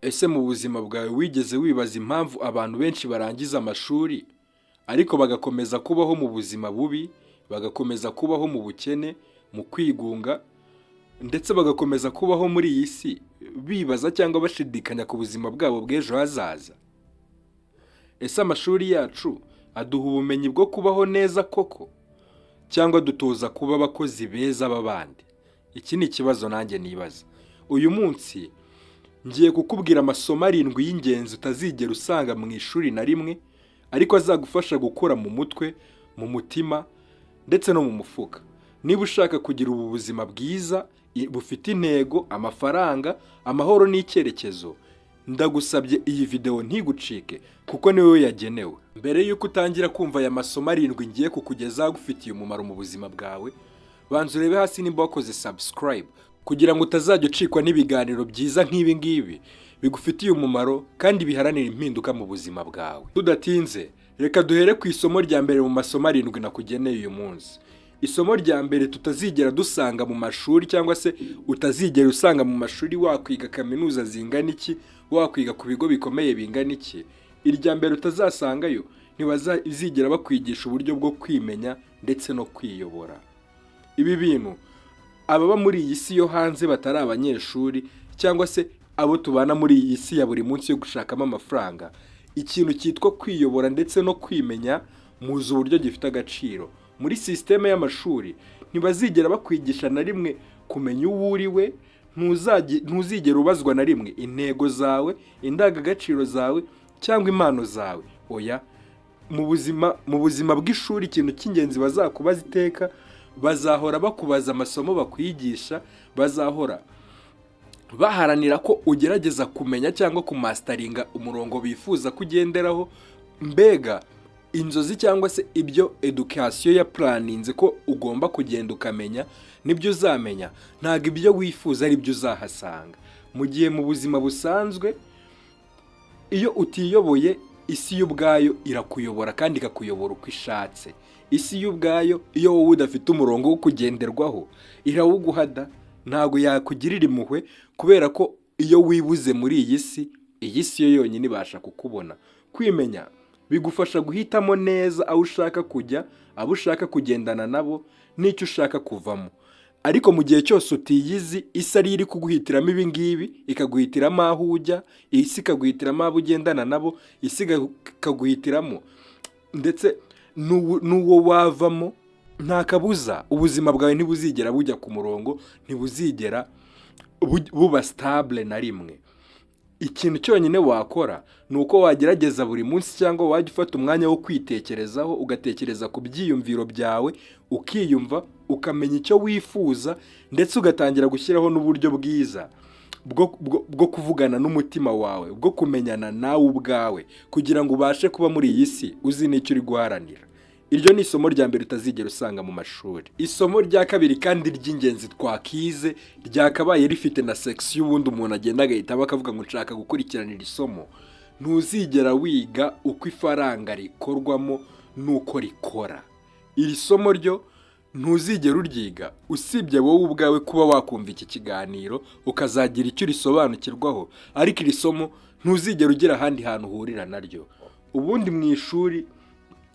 Ese mu buzima bwawe wigeze wibaza impamvu abantu benshi barangiza amashuri ariko bagakomeza kubaho mu buzima bubi, bagakomeza kubaho mu bukene, mu kwigunga, ndetse bagakomeza kubaho muri iyi si bibaza cyangwa bashidikanya ku buzima bwabo bw'ejo hazaza? Ese amashuri yacu aduha ubumenyi bwo kubaho neza koko, cyangwa dutoza kuba abakozi beza b'abandi? Iki ni ikibazo nanjye nibaza. Uyu munsi ngiye kukubwira amasomo arindwi y'ingenzi utazigera usanga mu ishuri na rimwe, ariko azagufasha gukura mu mutwe, mu mutima ndetse no mu mufuka. Niba ushaka kugira ubu buzima bwiza bufite intego, amafaranga, amahoro n'icyerekezo, ndagusabye iyi videwo ntigucike kuko ni wowe yagenewe. Mbere y'uko utangira kumva aya masomo arindwi ngiye kukugezaho agufitiye umumaro mu buzima bwawe, banza urebe hasi nimba wakoze subscribe kugira ngo utazajya ucikwa n'ibiganiro byiza nk'ibi ngibi bigufitiye umumaro kandi biharanira impinduka mu buzima bwawe. Tudatinze, reka duhere ku isomo rya mbere mu masomo arindwi nakugeneye uyu munsi. Isomo rya mbere tutazigera dusanga mu mashuri, cyangwa se utazigera usanga mu mashuri, wakwiga kaminuza zingana iki, wakwiga ku bigo bikomeye bingana iki, irya mbere utazasangayo, ntibazigera bakwigisha uburyo bwo kwimenya ndetse no kwiyobora. Ibi bintu ababa muri iyi si yo hanze batari abanyeshuri, cyangwa se abo tubana muri iyi si ya buri munsi yo gushakamo amafaranga, ikintu cyitwa kwiyobora ndetse no kwimenya muzi uburyo gifite agaciro. Muri sisiteme y'amashuri ntibazigera bakwigisha na rimwe kumenya uwo uri we. Ntuzigera ubazwa na rimwe intego zawe, indangagaciro zawe cyangwa impano zawe. Oya, mu buzima bw'ishuri ikintu cy'ingenzi bazakubaza iteka, bazahora bakubaza amasomo bakwigisha, bazahora baharanira ko ugerageza kumenya cyangwa kumasteringa umurongo bifuza ko ugenderaho, mbega inzozi cyangwa se ibyo education yaplanninze ko ugomba kugenda ukamenya nibyo uzamenya, ntabwo ibyo wifuza ari byo uzahasanga. Mu gihe mu buzima busanzwe iyo utiyoboye, isi yo ubwayo irakuyobora kandi ikakuyobora uko ishatse. Isi yo ubwayo, iyo wowe udafite umurongo wo kugenderwaho, irawuguha da, ntabwo yakugirira impuhwe, kubera ko iyo wibuze muri iyi si, iyi si yo yonyine ibasha kukubona. Kwimenya bigufasha guhitamo neza aho ushaka kujya, abo ushaka kugendana nabo n'icyo ushaka kuvamo. Ariko mu gihe cyose utiyizi, isi ariyo iri kuguhitiramo ibi ngibi, ikaguhitiramo aho ujya, isi ikaguhitiramo abo ugendana nabo, isi ikaguhitiramo ndetse n'uwo wavamo, nta kabuza ubuzima bwawe ntibuzigera bujya ku murongo, ntibuzigera buba stable na rimwe. Ikintu cyonyine wakora ni uko wagerageza buri munsi, cyangwa wajya ufata umwanya wo kwitekerezaho, ugatekereza ku byiyumviro byawe, ukiyumva, ukamenya icyo wifuza, ndetse ugatangira gushyiraho n'uburyo bwiza bwo kuvugana n'umutima wawe, bwo kumenyana nawe ubwawe, kugira ngo ubashe kuba muri iyi si uzi n'icyo uri guharanira. Iryo ni isomo rya mbere utazigera usanga mu mashuri. Isomo rya kabiri kandi ry'ingenzi twakize, ryakabaye rifite na section ubundi umuntu agenda agahitamo akavuga ngo nshaka gukurikirana iri somo: ntuzigera wiga uko ifaranga rikorwamo n'uko rikora. Iri somo ryo ntuzigera uryiga, usibye wowe ubwawe kuba wakumva iki kiganiro ukazagira icyo urisobanukirwaho, ariko iri somo ntuzigera ugira ahandi hantu uhurira naryo. Ubundi mu ishuri,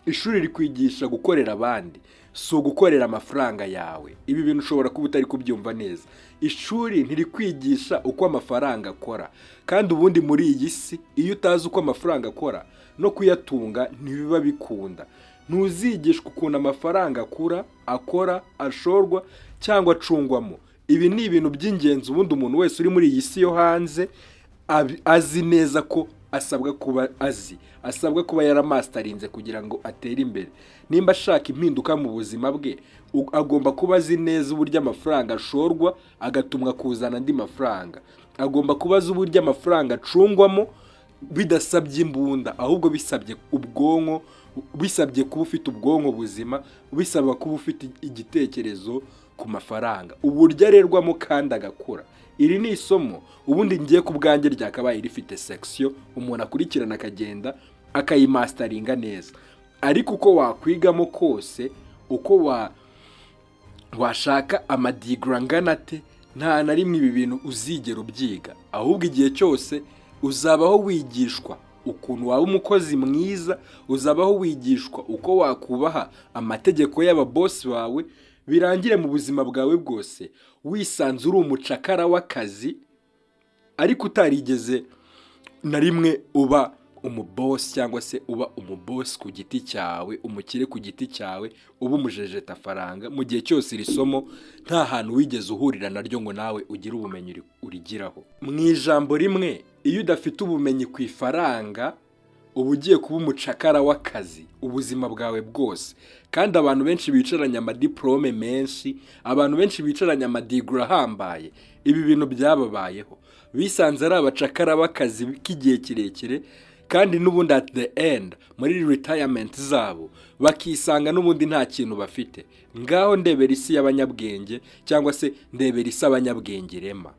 ishuri rikwigisha gukorera abandi, si ugukorera amafaranga yawe. Ibi bintu ushobora kuba utari kubyumva neza. Ishuri ntirikwigisha uko amafaranga akora, kandi ubundi muri iyi si iyo utazi uko amafaranga akora, no kuyatunga ntibiba bikunda. Ntuzigishwa ukuntu amafaranga akura, akora, ashorwa cyangwa acungwamo. Ibi ni ibintu by'ingenzi ubundi umuntu wese uri muri iyi si yo hanze azi neza ko asabwa kuba azi, asabwa kuba yaramasterinze kugira ngo atere imbere. Nimba ashaka impinduka mu buzima bwe, agomba kuba azi neza uburyo amafaranga ashorwa agatumwa kuzana andi mafaranga. Agomba kuba azi uburyo amafaranga acungwamo bidasabye imbunda, ahubwo bisabye ubwonko, bisabye kuba ufite ubwonko buzima, bisaba kuba ufite igitekerezo ku mafaranga, uburyo arerwamo kandi agakura. Iri ni isomo ubundi ngiye ku bwanjye ryakabaye rifite section umuntu akurikirana, akagenda akayimasteringa neza. Ariko uko wakwigamo kose, uko washaka amadegree angana ate, nta na rimwe ibi bintu uzigera ubyiga. Ahubwo igihe cyose Uzabaho wigishwa ukuntu waba umukozi mwiza, uzabaho wigishwa uko wakubaha amategeko y'ababosi bawe, birangire mu buzima bwawe bwose wisanze uri umucakara w'akazi, ariko utarigeze na rimwe uba umubosi, cyangwa se uba umubosi ku giti cyawe, umukire ku giti cyawe, uba umujejetafaranga, mu gihe cyose iri somo nta hantu wigeze uhurira naryo ngo nawe ugire ubumenyi urigiraho. Mu ijambo rimwe, iyo udafite ubumenyi ku ifaranga, uba ugiye kuba umucakara w'akazi ubuzima bwawe bwose. Kandi abantu benshi bicaranye amadiporome menshi, abantu benshi bicaranye amadiguri ahambaye, ibi bintu byababayeho, bisanze ari abacakara b'akazi k'igihe kirekire, kandi n'ubundi at the end, muri retirement zabo, bakisanga n'ubundi nta kintu bafite. Ngaho ndebera isi y'abanyabwenge, cyangwa se ndebera isi abanyabwenge irema.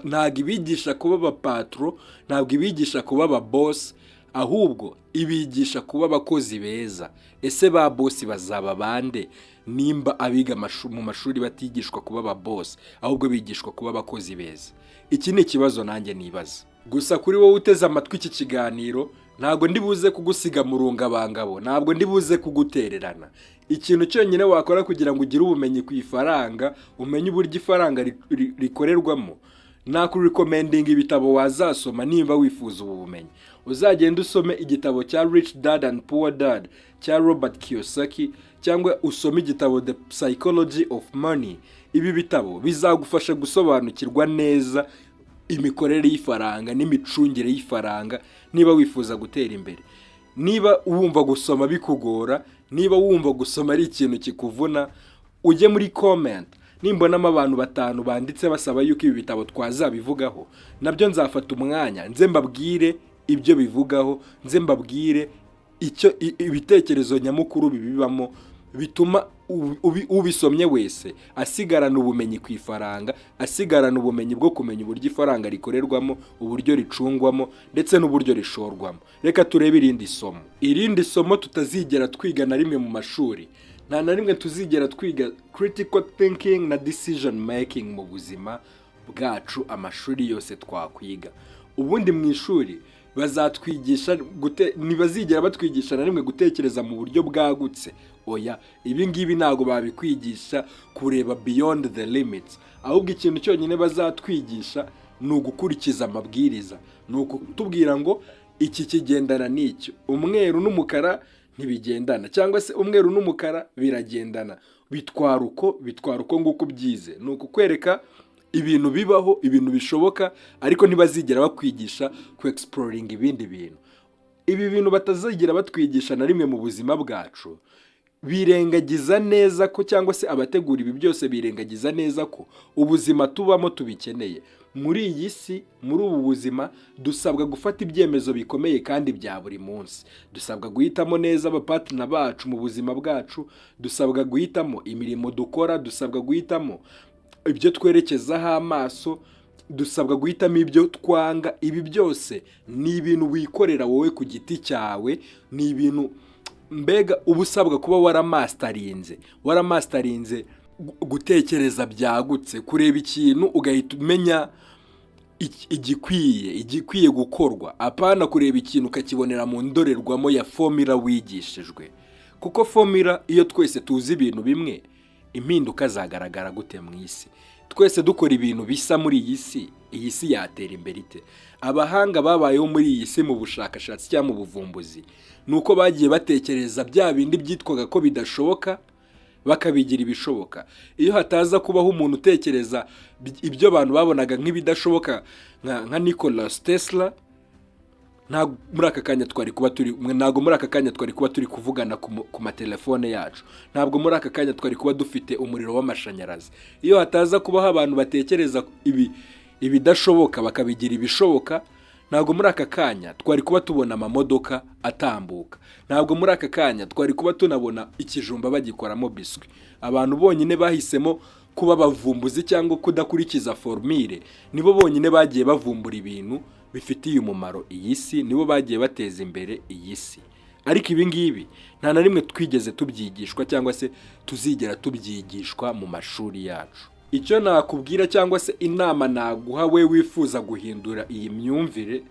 Ntabwo ibigisha kuba abapatro, ntabwo ibigisha kuba ababosi, ahubwo ibigisha kuba abakozi beza. Ese ba bosi bazaba bande nimba abiga mu mashuri batigishwa kuba ababosi, ahubwo bigishwa kuba abakozi beza? Iki ni ikibazo nanjye nibaza. Gusa kuri wowe uteze amatwi iki kiganiro, ntabwo ndi buze kugusiga mu rungabangabo, ntabwo ndi buze kugutererana. Ikintu cyonyine wakora kugira ngo ugire ubumenyi ku ifaranga, umenye uburyo ifaranga rikorerwamo, nakurecommendinga ibitabo wazasoma. Nimba wifuza ubu bumenyi, uzagenda usome igitabo cya Rich Dad and Poor Dad cya Robert Kiyosaki, cyangwa usome igitabo The Psychology of Money. Ibi bitabo bizagufasha gusobanukirwa neza imikorere y'ifaranga n'imicungire y'ifaranga, niba wifuza gutera imbere. Niba wumva gusoma bikugora, niba wumva gusoma ari ikintu kikuvuna, ujye muri comment. Nimbonamo abantu batanu banditse basaba yuko ibi bitabo twazabivugaho, nabyo nzafata umwanya nze mbabwire ibyo bivugaho, nze mbabwire icyo ibitekerezo nyamukuru bibibamo bituma ubisomye wese asigarana ubumenyi ku ifaranga, asigarana ubumenyi bwo kumenya uburyo ifaranga rikorerwamo, uburyo ricungwamo, ndetse n'uburyo rishorwamo. Reka turebe irindi somo. Irindi somo tutazigera twiga na rimwe mu mashuri, nta na rimwe tuzigera twiga critical thinking na decision making mu buzima bwacu, amashuri yose twakwiga. Ubundi mu ishuri bazatwigisha gute? Ntibazigera batwigisha na rimwe gutekereza mu buryo bwagutse. Oya, ibi ngibi ntabwo babikwigisha, kureba beyond the limits. Ahubwo ikintu cyonyine bazatwigisha ni ugukurikiza amabwiriza, ni ukutubwira ngo iki kigendana n'icyo, umweru n'umukara ntibigendana, cyangwa se umweru n'umukara biragendana, bitwara uko nguko ubyize. Ni ukukwereka ibintu bibaho, ibintu bishoboka, ariko ntibazigera bakwigisha ku exploring ibindi bintu. Ibi bintu batazigera batwigisha na rimwe mu buzima bwacu, birengagiza neza ko, cyangwa se abategura ibi byose birengagiza neza ko ubuzima tubamo tubikeneye. Muri iyi si, muri ubu buzima, dusabwa gufata ibyemezo bikomeye kandi bya buri munsi. Dusabwa guhitamo neza abapartner bacu mu buzima bwacu, dusabwa guhitamo imirimo dukora, dusabwa guhitamo ibyo twerekezaho amaso, dusabwa guhitamo ibyo twanga. Ibi byose ni ibintu wikorera wowe ku giti cyawe, ni ibintu mbega uba usabwa kuba waramasterinze gutekereza byagutse, kureba ikintu ugahita umenya igikwiye gukorwa, apana kureba ikintu ukakibonera mu ndorerwamo ya formula wigishijwe. Kuko formula, iyo twese tuzi ibintu bimwe, impinduka zagaragara gute mu isi? Twese dukora ibintu bisa muri iyi si, iyi si yatera imbere ite? Abahanga babayeho muri iyi si mu bushakashatsi cyangwa mu buvumbuzi, ni uko bagiye batekereza bya bindi byitwaga ko bidashoboka, bakabigira ibishoboka. Iyo hataza kubaho umuntu utekereza ibyo abantu babonaga nk'ibidashoboka, nka Nikola Tesla, ntabwo muri aka kanya twari kuba turi kuvugana ku matelefone yacu, ntabwo muri aka kanya twari kuba dufite umuriro w'amashanyarazi. Iyo hataza kubaho abantu batekereza ibidashoboka bakabigira ibishoboka, ntabwo muri aka kanya twari kuba tubona amamodoka atambuka, ntabwo muri aka kanya twari kuba tunabona ikijumba bagikoramo biswi. Abantu bonyine bahisemo kuba abavumbuzi cyangwa kudakurikiza formule, nibo bonyine bagiye bavumbura ibintu bifitiye umumaro iyi si, nibo bagiye bateza imbere iyi si. Ariko ibi ngibi nta na rimwe twigeze tubyigishwa, cyangwa se tuzigera tubyigishwa mu mashuri yacu. Icyo nakubwira, cyangwa se inama naguha we wifuza guhindura iyi myumvire.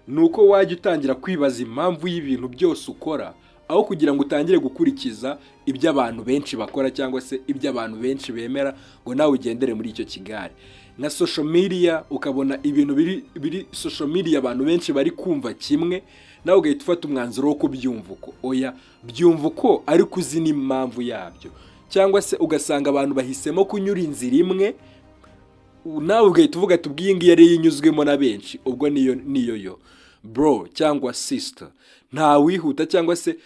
Ni uko wajya utangira kwibaza impamvu y'ibintu byose ukora, aho kugira ngo utangire gukurikiza ibyo abantu benshi bakora cyangwa se ibyo abantu benshi bemera, ngo nawe ugendere muri icyo kigare. Nka social media, ukabona ibintu biri social media abantu benshi bari kumva kimwe, nawe ugahita ufata umwanzuro wo kubyumva uko. Oya, byumva uko ariko uzi n'impamvu yabyo. Cyangwa se ugasanga abantu bahisemo kunyura inzira imwe, nawe ugahita uvuga ati: "Ubwo iyi ngiyi ariyo inyuzwemo na benshi, ubwo niyo yo." Bro cyangwa sister, nta wihuta cyangwa se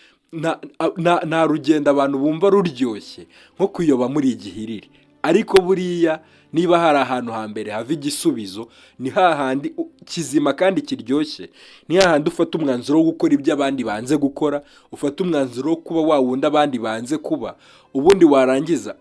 nta rugendo abantu bumva ruryoshye nko kuyoba muri igihiriri. Ariko buriya niba hari ahantu hambere hava igisubizo, ni hahandi kizima kandi kiryoshye, ni hahandi ufata umwanzuro wo gukora ibyo abandi banze gukora, ufata umwanzuro wo kuba wa wundi abandi banze kuba, ubundi warangiza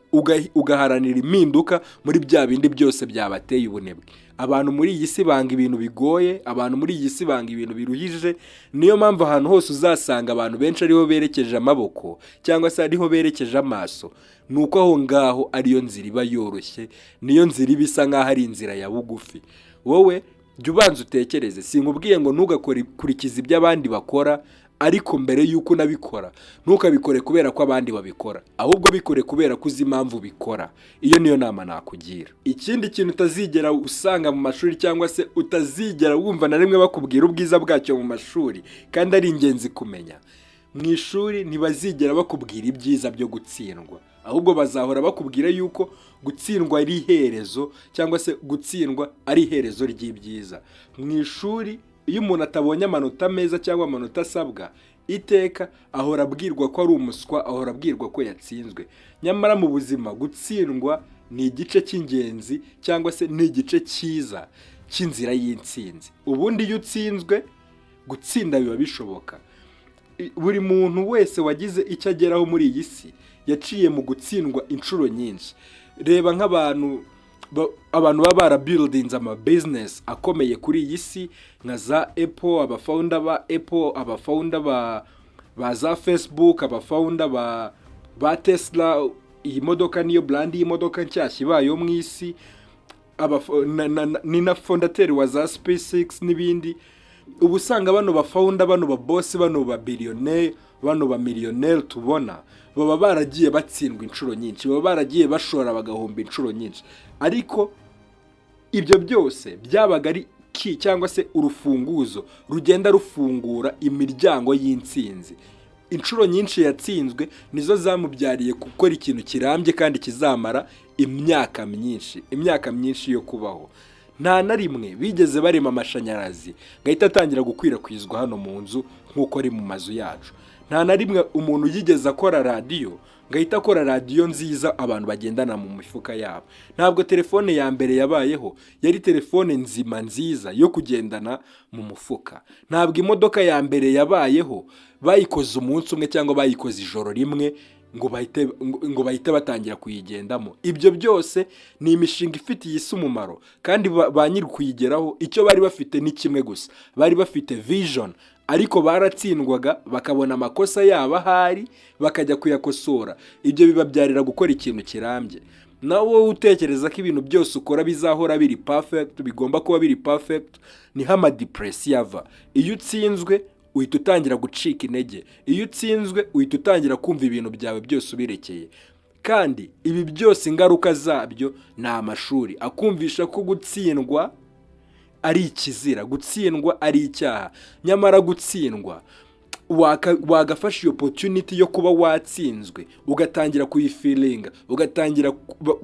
ugaharanira impinduka muri bya bindi byose byabateye ubunebwe. Abantu muri iyi si banga ibintu bigoye, abantu muri iyi si banga ibintu biruhije. Niyo mpamvu ahantu hose uzasanga abantu benshi ariho berekeje amaboko cyangwa se ariho berekeje amaso, ni uko aho ngaho ariyo nzira iba yoroshye, niyo nzira iba isa nk'aho ari inzira ya bugufi. Wowe jya ubanza utekereze. Sinkubwiye ngo ntugakore, kurikiza ibyo abandi bakora, ariko mbere y'uko unabikora, ntukabikore kubera ko abandi babikora, ahubwo bikore kubera ko uzi impamvu ubikora. Iyo niyo nama nakugira. Ikindi kintu utazigera usanga mu mashuri cyangwa se utazigera wumva na rimwe bakubwira ubwiza bwacyo mu mashuri, kandi ari ingenzi kumenya: mu ishuri ntibazigera bakubwira ibyiza byo gutsindwa, ahubwo bazahora bakubwira yuko gutsindwa ari iherezo cyangwa se gutsindwa ari iherezo ry'ibyiza. Mu ishuri, iyo umuntu atabonye amanota meza cyangwa amanota asabwa, iteka ahora abwirwa ko ari umuswa, ahora abwirwa ko yatsinzwe. Nyamara mu buzima, gutsindwa ni igice cy'ingenzi cyangwa se ni igice cyiza cy'inzira y'intsinzi. Ubundi iyo utsinzwe, gutsinda biba bishoboka. Buri muntu wese wagize icyo ageraho muri iyi si yaciye mu gutsindwa inshuro nyinshi. Reba nk'abantu abantu baba barabuildinze ama business akomeye kuri iyi si, nka za Apple, abafounder ba Apple, abafounder ba za Facebook, abafounder ba Tesla. Iyi modoka niyo brand y'imodoka nshyashya ibayeho mu isi. Ni na fondateur wa za SpaceX n'ibindi. Uba usanga bano bafounder, bano ba boss, bano ba billionaire, bano ba millionaire tubona, baba baragiye batsindwa inshuro nyinshi, baba baragiye bashora bagahomba inshuro nyinshi, ariko ibyo byose byabaga ari key cyangwa se urufunguzo rugenda rufungura imiryango y'intsinzi. Inshuro nyinshi yatsinzwe nizo zamubyariye gukora ikintu kirambye kandi kizamara imyaka myinshi, imyaka myinshi yo kubaho. Nta na rimwe bigeze barema amashanyarazi ngo ahite atangira gukwirakwizwa hano mu nzu nk'uko ari mu mazu yacu. Nta na rimwe umuntu yigeze akora radiyo ngo ahite akora radiyo nziza abantu bagendana mu mifuka yabo. Ntabwo telefone ya mbere yabayeho yari telefone nzima nziza yo kugendana mu mufuka. Ntabwo imodoka ya mbere yabayeho bayikoze umunsi umwe cyangwa bayikoze ijoro rimwe ngo bahite batangira kuyigendamo. Ibyo byose ni imishinga ifitiye isi umumaro, kandi ba nyiri kuyigeraho icyo bari bafite ni kimwe gusa: bari bafite vision. Ariko baratsindwaga, bakabona amakosa yabo ahari, bakajya kuyakosora. Ibyo bibabyarira gukora ikintu kirambye. Nawe wowe utekereza ko ibintu byose ukora bizahora biri perfect, bigomba kuba biri perfect, niho amadepression ava. Iyo utsinzwe uhita utangira gucika intege, iyo utsinzwe uhita utangira kumva ibintu byawe byose ubirekeye. Kandi ibi byose ingaruka zabyo ni amashuri akumvisha ko gutsindwa ari ikizira, gutsindwa ari icyaha. Nyamara gutsindwa, wagafasha iyo opportunity yo kuba watsinzwe, ugatangira kuyifeelinga, ugatangira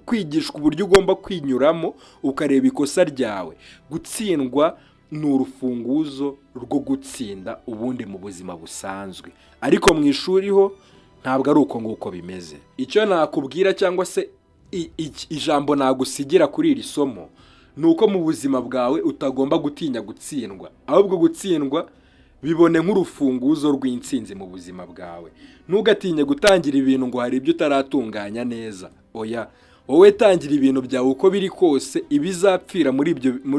kwigishwa uburyo ugomba kwinyuramo, ukareba ikosa ryawe. Gutsindwa ni urufunguzo rwo gutsinda ubundi mu buzima busanzwe, ariko mu ishuri ho ntabwo ari uko nguko bimeze. Icyo nakubwira cyangwa se ijambo nagusigira kuri iri somo ni uko mu buzima bwawe utagomba gutinya gutsindwa, ahubwo gutsindwa bibone nk'urufunguzo rw'intsinzi mu buzima bwawe. Ntugatinye gutangira ibintu ngo hari ibyo utaratunganya neza. Oya, wowe tangira ibintu byawe uko biri kose. Ibizapfira muri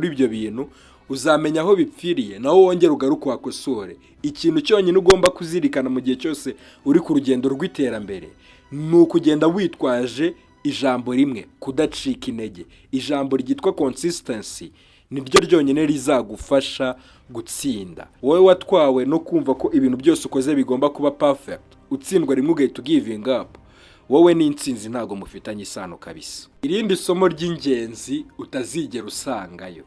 ibyo bintu uzamenya aho bipfiriye, nawe wongere ugaruke uhakosore. Ikintu cyonyine ugomba kuzirikana mu gihe cyose uri ku rugendo rw'iterambere ni ukugenda witwaje ijambo rimwe: kudacika intege. Ijambo ryitwa consistency niryo ryonyine rizagufasha. gutsinda. Wowe watwawe no kumva ko ibintu byose ukoze bigomba kuba perfect, utsindwa rimwe ugahita ugivinga up, wowe n'intsinzi ntabwo mufitanye isano kabisa. Irindi somo ry'ingenzi utazigera usangayo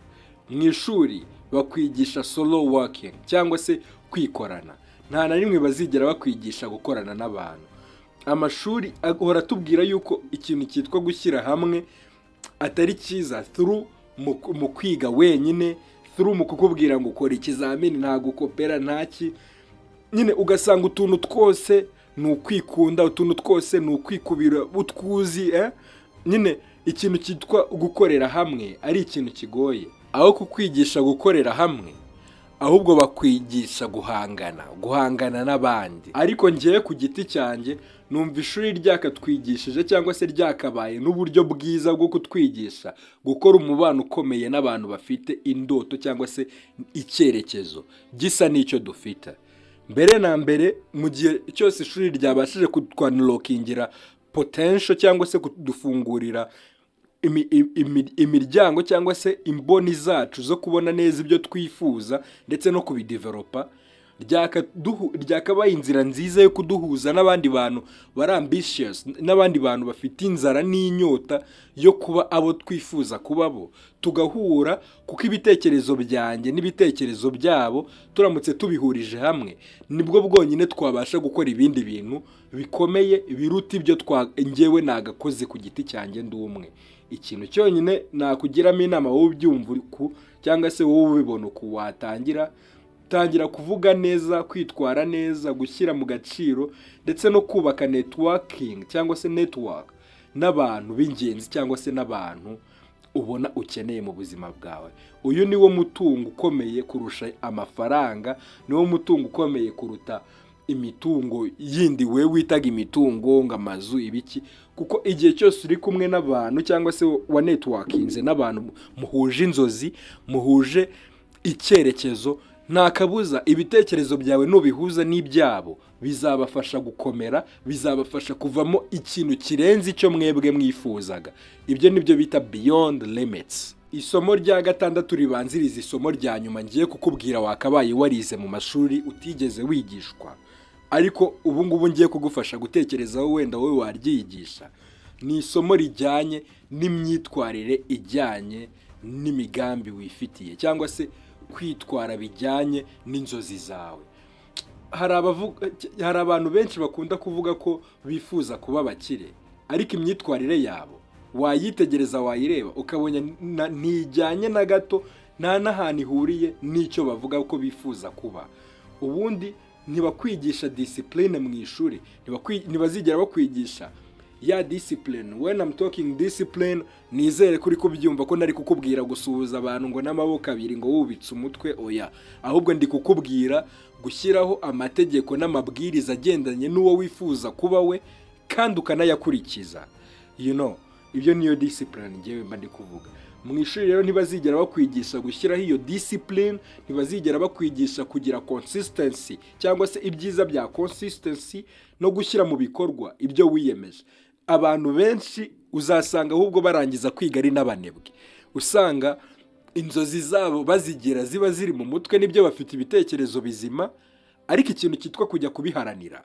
mu ishuri, bakwigisha solo working cyangwa se kwikorana. Nta na rimwe bazigera bakwigisha gukorana n'abantu. Amashuri ahora atubwira yuko ikintu cyitwa gushyira hamwe atari cyiza, through mu kwiga wenyine, through mu kukubwira ngo ukora ikizamini nta gukopera, ntaki nyine, ugasanga utuntu twose ni ukwikunda, utuntu twose ni ukwikubira utwuzi, eh? Nyine ikintu cyitwa gukorera hamwe ari ikintu kigoye. Aho kukwigisha gukorera hamwe, ahubwo bakwigisha guhangana n'abandi. Ariko ngewe ku giti cyanjye numva ishuri ryakatwigishije cyangwa se ryakabaye n'uburyo bwiza bwo kutwigisha gukora umubano ukomeye n'abantu bafite indoto cyangwa se icyerekezo gisa n'icyo dufite. Mbere na mbere, mu gihe cyose ishuri ryabashije kutwaunlockingira potential cyangwa se kudufungurira imiryango cyangwa se imboni zacu zo kubona neza ibyo twifuza ndetse no kubidevelopa, ryakabaye inzira nziza yo kuduhuza n'abandi bantu bari ambitious, n'abandi bantu bafite inzara n'inyota yo kuba abo twifuza kuba bo, tugahura, kuko ibitekerezo byanjye n'ibitekerezo byabo turamutse tubihurije hamwe, nibwo bwonyine twabasha gukora ibindi bintu bikomeye biruta ibyo twa ngewe nagakoze ku giti cyanjye ndi umwe. Ikintu cyonyine nakugiramo inama, wowe ubyumva uku cyangwa se wowe ubibona uku, watangira tangira kuvuga neza, kwitwara neza, gushyira mu gaciro ndetse no kubaka networking cyangwa se network n'abantu b'ingenzi cyangwa se n'abantu ubona ukeneye mu buzima bwawe. Uyu ni wo mutungo ukomeye kurusha amafaranga, ni wo mutungo ukomeye kuruta imitungo yindi we witaga imitungo ngo amazu, ibiki, kuko igihe cyose uri kumwe n'abantu cyangwa se wa networkinze n'abantu muhuje inzozi, muhuje icyerekezo, nta kabuza ibitekerezo byawe nubihuza n'ibyabo bizabafasha gukomera, bizabafasha kuvamo ikintu kirenze icyo mwebwe mwifuzaga. Ibyo nibyo bita beyond limits. Isomo rya gatandatu ribanziriza isomo rya nyuma ngiye kukubwira wakabaye warize mu mashuri utigeze wigishwa, ariko ubu ngubu ngiye kugufasha gutekerezaho, wenda wowe waryigisha, ni isomo rijyanye n'imyitwarire ijyanye n'imigambi wifitiye cyangwa se kwitwara bijyanye n'inzozi zawe. Hari abantu benshi bakunda kuvuga ko bifuza kuba abakire, ariko imyitwarire yabo wayitegereza, wayireba, ukabona ntijyanye na gato, nta n'ahantu ihuriye n'icyo bavuga ko bifuza kuba. Ubundi ntibakwigisha discipline mu ishuri, ntibazigera bakwigisha ya discipline. When I'm talking discipline, nizere ko uri kubyumva ko nari kukubwira gusuhuza abantu ngo n'amaboko abiri ngo wubitse umutwe. Oya, ahubwo ndi kukubwira gushyiraho amategeko n'amabwiriza agendanye n'uwo wifuza kuba we kandi ukanayakurikiza. Ibyo niyo discipline ngewe mba ndi kuvuga. Mu ishuri rero ntibazigera bakwigisha gushyiraho iyo discipline, ntibazigera bakwigisha kugira consistency cyangwa se ibyiza bya consistency no gushyira mu bikorwa ibyo wiyemeje. Abantu benshi uzasanga ahubwo barangiza kwiga ari n'abanebwe. Usanga inzozi zabo bazigira ziba ziri mu mutwe, nibyo, bafite ibitekerezo bizima, ariko ikintu cyitwa kujya kubiharanira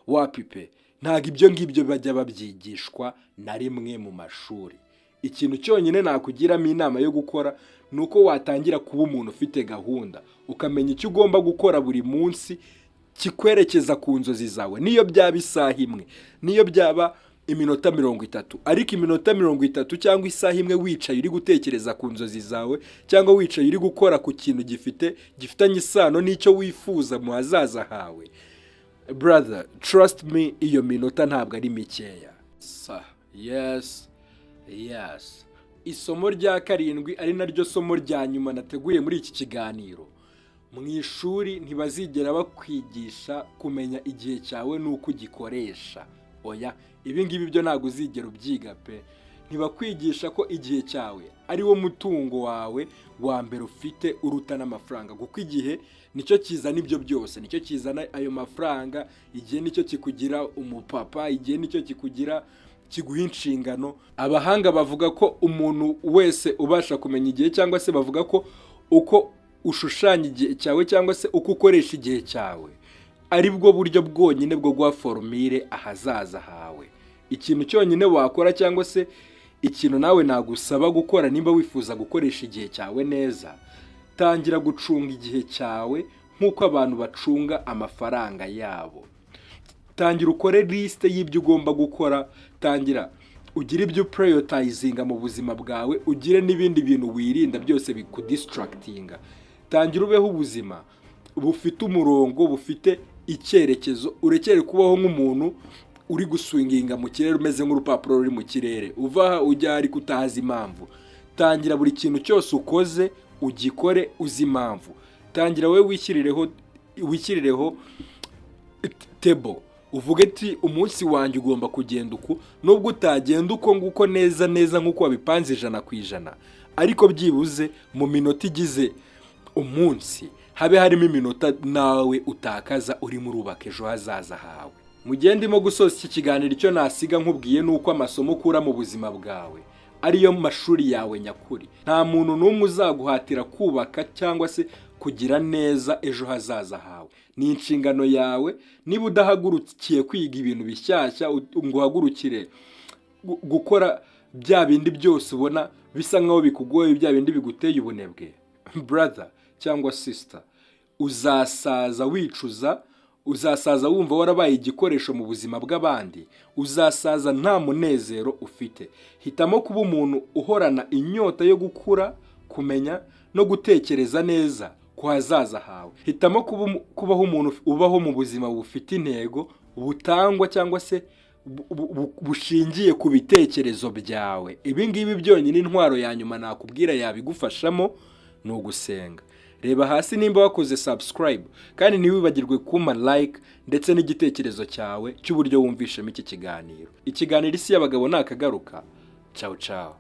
wapi pe. Ntabwo ibyo ngibyo bajya babyigishwa na rimwe mu mashuri. Ikintu cyonyine nakugiramo inama yo gukora ni uko watangira kuba umuntu ufite gahunda, ukamenya icyo ugomba gukora buri munsi kikwerekeza ku nzozi zawe, niyo byaba isaha imwe, niyo byaba iminota 30, ariko iminota 30 cyangwa isaha imwe wicaye uri gutekereza ku nzozi zawe cyangwa wicaye uri gukora ku kintu gifitanye isano n'icyo wifuza mu hazaza hawe, brother, trust me, iyo minota ntabwo ari mikeya. Yes, isomo rya karindwi, ari naryo somo rya nyuma nateguye muri iki kiganiro: mu ishuri ntibazigera bakwigisha kumenya igihe cyawe n'uko ugikoresha. Oya, ibi ngibi byo ntabwo uzigera ubyiga pe. Ntibakwigisha ko igihe cyawe ari wo mutungo wawe wa mbere ufite uruta n'amafaranga, kuko igihe nicyo kizana ibyo byose, nicyo kizana ayo mafaranga. Igihe nicyo kikugira umupapa, igihe nicyo kikugira, kiguha inshingano. Abahanga bavuga ko umuntu wese ubasha kumenya igihe, cyangwa se bavuga ko uko ushushanya igihe cyawe cyangwa se uko ukoresha igihe cyawe ari bwo buryo bwonyine bwo guha formule ahazaza hawe. Ikintu cyonyine wakora cyangwa se ikintu nawe nagusaba gukora nimba wifuza gukoresha igihe cyawe neza, tangira gucunga igihe cyawe nk'uko abantu bacunga amafaranga yabo. Tangira ukore lisite y'ibyo ugomba gukora, tangira ugire ibyo prioritizinga mu buzima bwawe, ugire n'ibindi bintu wirinda byose bikudistractinga. Tangira ubeho ubuzima bufite umurongo, bufite icyerekezo, urekere kubaho nk'umuntu uri guswinginga mu kirere, umeze nk'urupapuro ruri mu kirere, uva aha ujya ariko utazi impamvu. Tangira buri kintu cyose ukoze ugikore uzi impamvu. Tangira wowe wishyirireho table, uvuge ati: "Umunsi wanjye ugomba kugenda uku." Nubwo utagenda uko nguko neza neza nk'uko wabipanze 100%, ariko byibuze mu minota igize umunsi habe harimo iminota nawe utakaza urimo urubaka ejo hazaza hawe. Mu gihe ndimo gusoza iki kiganiro, icyo nasiga nkubwiye ni uko amasomo ukura mu buzima bwawe ariyo mashuri yawe nyakuri. Nta muntu n'umwe uzaguhatira kubaka cyangwa se kugira neza ejo hazaza hawe, ni inshingano yawe. Niba udahagurukiye kwiga ibintu bishyashya ngo uhagurukire gukora bya bindi byose ubona bisa nkaho bikugoye, bya bindi biguteye ubunebwe, brother cyangwa sister, uzasaza wicuza, uzasaza wumva warabaye igikoresho mu buzima bw'abandi, uzasaza nta munezero ufite. Hitamo kuba umuntu uhorana inyota yo gukura, kumenya no gutekereza neza ku hazaza hawe. Hitamo kubaho umuntu ubaho mu buzima bufite intego, butangwa cyangwa se bushingiye ku bitekerezo byawe. Ibi ngibi byonyine, intwaro ya nyuma nakubwira yabigufashamo ni ugusenga. Reba hasi nimba wakoze subscribe, kandi ntiwibagirwe kumpa like ndetse n'igitekerezo cyawe cy'uburyo wumvishemo iki kiganiro. Ikiganiro Isi y'Abagabo nakagaruka. Ciao ciao.